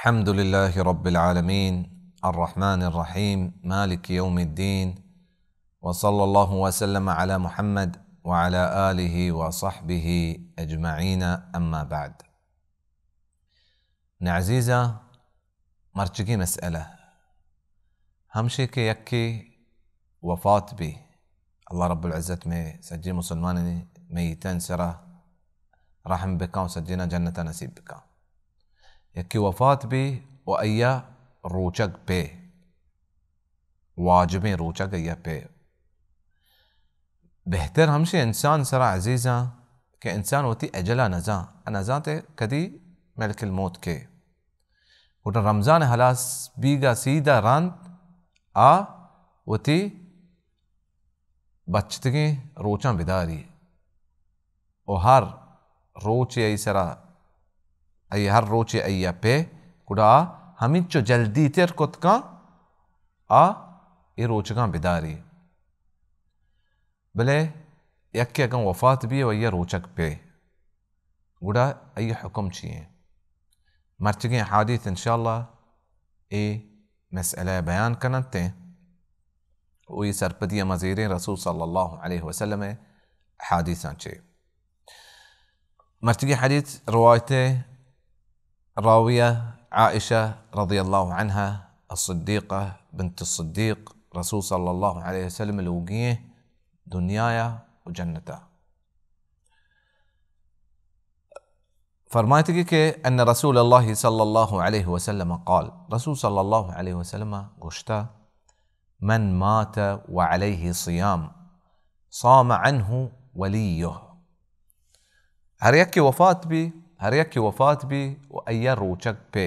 الحمد لله رب العالمين، الرحمن الرحيم، مالك يوم الدين، وصلى الله وسلم على محمد وعلى آله وصحبه أجمعين، أما بعد. نہ عزیزاں، مرچگیں مسئلہ ہمشی کہ یکے وفات بی، اللہ رب العزت مئے سجیں مسلمانانی میتان سرا رحم بکاں و سجینا جنتا نصیب بکاں۔ یکے وفات بی و ایا روچگ پہ، واجبیں روچگ ایا پہ۔ بہتر ہمشی انسان سرا عزیزاں کہ انسان وتی اجلا نزاں، نزاں تے کدی ملک الموت کے۔ گڑا رمضان ہلاس بیگا سیدھا رند آ وتی بچتگیں روچاں بداری و ہر روچے ای سرا، ای ہر روچے ای پہ، گڑا ہمینچو جلدی تر کت کن آ ای روچگاں بداری۔ بلے یکے اگاں وفات بی و ای روچگ پہ، گڑا ای حکم چی ایں؟ مرچگیں حدیث انشاءاللہ اے مسئلہ بیان کننت و ای سرپدی مزیریں رسول صلی اللہ علیہ وسلم حدیثاں چے۔ مرچگیں حدیث روایت راویہ عائشہ رضی اللہ عنہا الصدیقہ بنت الصدیق، رسول صلی اللہ علیہ وسلم لوگی ایں دنیایا و جنتا۔ فرمائتگی کہ ان رسول اللہ صلی اللہ علیہ وسلم قال، رسول صلی اللہ علیہ وسلم گوشتا، من مات وعلیہ صیام صام عنہ ولیہ۔ ہر یکے وفات بی، ہر یکے وفات بی و ایا روچگ پہ،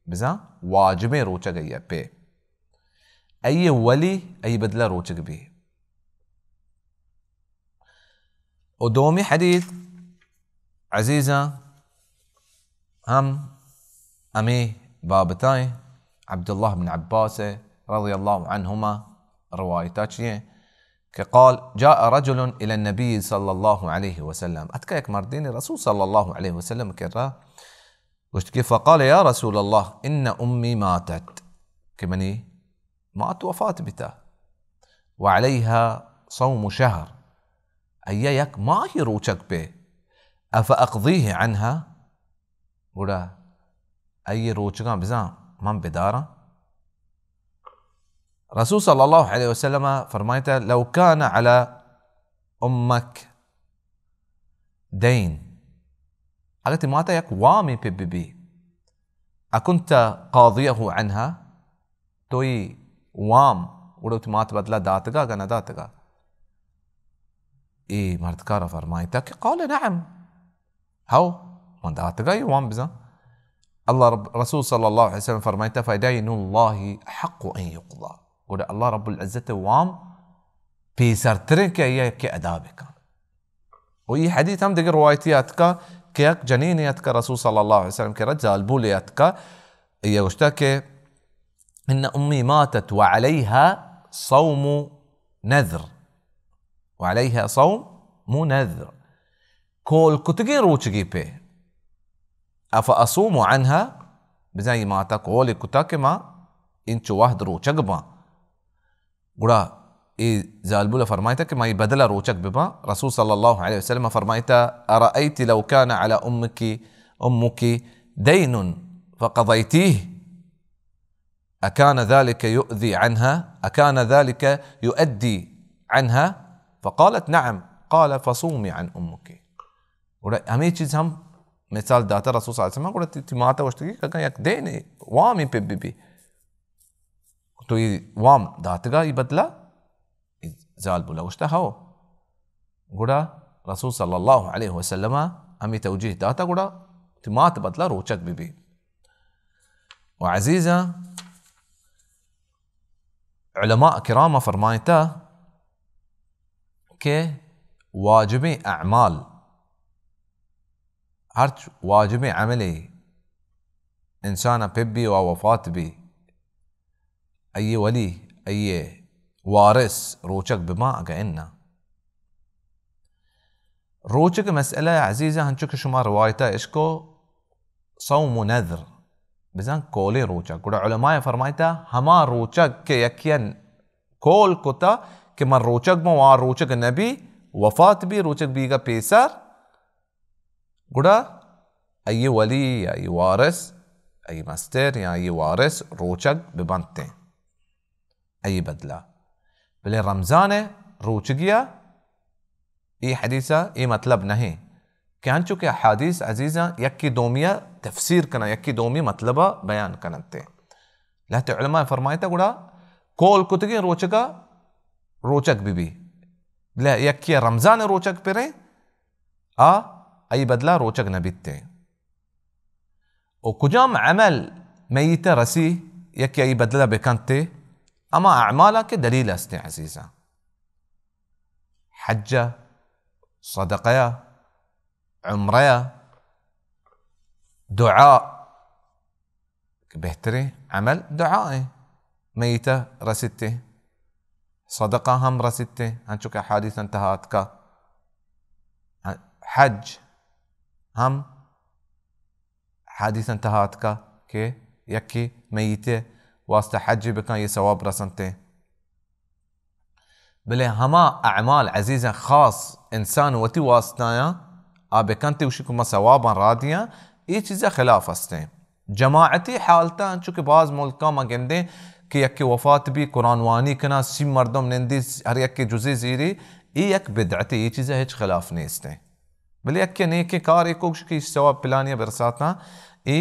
بزاں واجبیں روچگ ایا پہ، ای ولی ای بدلہ روچگ بی۔ و دومی حدیث عزیزاں ہم ہمے بابتائیں، عبداللہ بن عباس رضی اللہ عنہما روایتا چی ایں کہ قال جاء رجل الی النبی صلی اللہ علیہ وسلم، اتکا یک مردین رسول صلی اللہ علیہ وسلم کرا، گوشت کہ فقال یا رسول اللہ ان امی ماتت، کہ منی مات وفات بیتا، وعلیہا صوم شہر، ایا یک ماہی روچگ پہ، افاقضیہ عنہا، گڑا ای روچگاں بزاں من بداراں؟ رسول صلی اللہ علیہ وسلم فرمائتا، لو کان علی امک دین، اگر تی ماتا یک وامی پہ ببی، اکنت قاضیہ عنہا، تو ای وام گڑا وتی مات بدلا داتگا اگا نہ داتگا؟ اے مردکارا فرمائتا کہ قال نعم، ہو، من داتگا ای وام بزاں۔ اللہ رب، رسول صلی اللہ علیہ وسلم فرمائتا، فدین اللہ حق ان یقضی، گڑا اللہ رب العزت وام پیسرتریں کہ آئی کہ ادا بکن۔ و ای حدیث ہم دگہ روایتی اتکا کہ یک جنینے اتکا رسول صلی اللہ علیہ وسلم کرا، زالبولے اتکا، ای گوشتا کہ ان امی ماتت وعلیہا صوم نذر، وعلیہا صوم نذر، کول کتگیں روچگے پہ، افاصوم عنہا، بزاں ای ماتا کول کتا کہ ما انچو وہد روچگ باں۔ گڑا اے زالبول فرمائتا کہ ما ای بدلا روچگ بباں۔ رسول صلی اللہ علیہ وسلم فرمائتا، ارأیت لو کان علی امک، امک دین فقضیتیہ، اکان ذلک یؤذی عنہا، اکان ذلک یؤدی عنہا؟ فقالت نعم، قال فصومی عن امک۔ گڑا ہمے چیز ہم مثال داتا رسول صلی اللہ علیہ وسلم، گڑا تی، تی ماتا گوشتگی کہ اگاں یک دینے وامی پہ ببی، تو ای وام داتگا ای بدلا؟ ای زالبولا گوشتا، ہو۔ گڑا رسول صلی اللہ علیہ وسلم ہمے توجیہ داتا، گڑا تی مات بدلا روچگ ببی۔ و عزیزاں، علماء کرام فرمائتا کہ واجبیں اعمال، ہرچ واجبیں عملے انسان پہ بی و وفات بی، ای ولی، ای وارث روچگ بباں اگہ اناں۔ روچگ مسئلہ عزیزاں ہنچو کہ شما روایتا اشکو، صوم نذر، بزاں کولیں روچگ۔ گڑا علماء فرمائتا، ہما روچگ کہ یکیان کول کتا کہ من روچگ بوں، آ روچگ نبی، وفات بی، روچگ بیگا پیسر، گڑا آئی ولی یا آئی وارث، آئی مستر یا آئی وارث روچگ ببنتیں آئی بدلا۔ بلے رمضان روچگیا اے حدیثا اے مطلب نہیں کہ انچو کہ احادیث عزیزاں یکی دومیا تفسیر کناں، یکی دومی مطلبا بیان کننتے۔ لہتے علماء فرمائتا گڑا کول کتگیں روچگا روچگ ببی، لہ یکی رمضان روچگ پریں، آ آئی بدلا روچگ نہ بیتیں۔ و کجام عمل میت رسی یکی آئی بدلا بکنتے؟ ہما اعمالا کہ دلیل استیں عزیزاں، حج، صدقہ، عمرہ، دعا، کہ بہتریں عمل دعا ایں، میت رسیتے، صدقہ ہم رسیتے، انچو کہ حدیث انتہا اتکا، حج ہم حدیث انتہا اتکا کہ یکی میت واسطہ حج بکن، یہ ثواب رسنتے۔ بلے ہما اعمال عزیزاں خاص انسان وتی واسطہ آ بکنتے، گوشی کہ ما ثواباں را دیاں، اے چیزا خلاف استیں۔ جماعتی حالتا انچو کہ باز ملکاں ما گندیں کہ یکے وفات بی، قرآن وانی کنا، سی مردم نندی، ہر یکے جزے زیری، اے یک بدعتے، اے چیزا ہچ خلاف نیستیں۔ بلے یکے نیکیں کارے کو، گوشی کہ ثواب پلانیا برساتاں، اے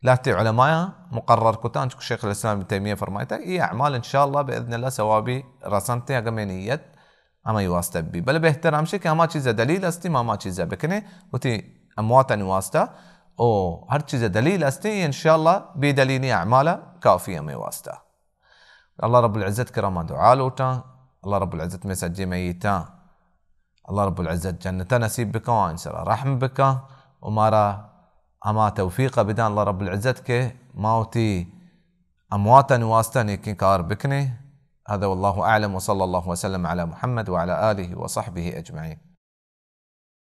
لہتے علماء مقرر کتا، انچو کہ شیخ الاسلام ابن تیمیہ فرمائتا، اے اعمال انشاءاللہ باذن اللہ ثوابی رسنتے، اگہ میں نیت ہمائی واسطہ بی۔ بلے بہتر ہمشی کہ ہما چیزا دلیل استی، ما ہما چیزا بکنیں وتی امواتانی واسطہ، او ہر چیزا دلیل استی، انشاءاللہ بے دلیلی اعمالا کافی ہمیں واسطہ۔ اللہ رب العزت کرا ما دعا لوٹاں، اللہ رب العزت میں سجے میتاں اللہ رب العزت جنت نصیب بکن، آن سرا رحم بکن و مارا ہما توفیق بدن اللہ رب العزت کہ ما وتی امواتانی واسطہ نیکیں کار بکنیں۔ هذا والله أعلم وصلى الله وسلم على محمد وعلى آله وصحبه أجمعين.